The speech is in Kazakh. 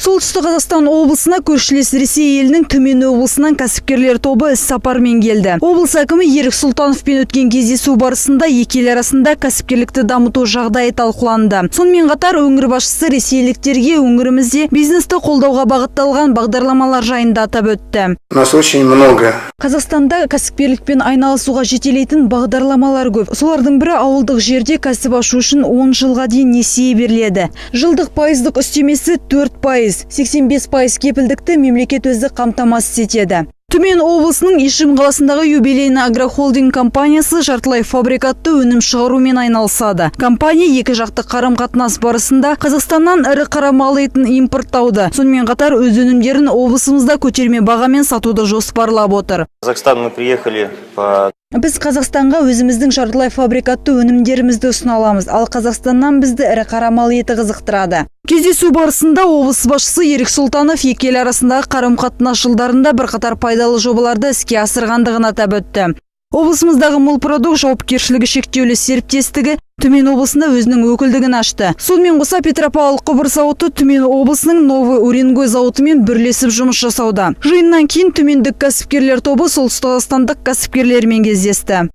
Солтүстік Қазақстан облысына көршілес Ресей елінің Түмен облысынан кәсіпкерлер тобы іс сапармен келді. Облыс әкімі Ерік Сұлтановпен өткен кездесу барысында екі ел арасында кәсіпкерлікті дамыту жағдайы талқыланды. Сонымен қатар өңір басшысы ресейліктерге өңірімізде бизнесті қолдауға бағытталған бағдарламалар жайында атап өтті. У нас очень много Қазақстанда кәсіпкерлікпен айналысуға жетелейтін бағдарламалар көп. Солардың бірі – ауылдық жерде кәсіп ашу үшін 10 жылға дейін несие беріледі. Жылдық пайыздық үстемесі 4%, 85% кепілдікті мемлекет өзі қамтамасыз етеді. Түмен облысының Ишим қаласындағы «Юбилейный агрохолдинг» компаниясы жартылай фабрикатты өнім шығарумен айналысады. Компания екі жақты қарым-қатынас барысында Қазақстаннан ірі қара мал етін импорттауды, сонымен қатар өз өнімдерін облысымызда көтерме бағамен сатуды жоспарлап отыр. В Казахстан мы приехали по Біз Қазақстанға өзіміздің жартылай фабрикатты өнімдерімізді ұсына аламыз, ал Қазақстаннан бізді ірі қара мал еті қызықтырады. Кездесу барысында облыс басшысы Ерік Сұлтанов екі ел арасындағы қарым-қатынас жылдарында бірқатар пайдалы жобаларды іске асырғандығын атап өтті. Облысымыздағы «Молпродукт» жауапкершілігі шектеулі серіктестігі Түмен облысында өзінің өкілдігін ашты. Сонымен қоса Петропавл құбыр зауыты Түмен облысының Новый Уренгой зауытымен бірлесіп жұмыс жасауда. Жиыннан кейін түмендік кәсіпкерлер тобы солтүстік қазақстандық кәсіпкерлермен кездесті.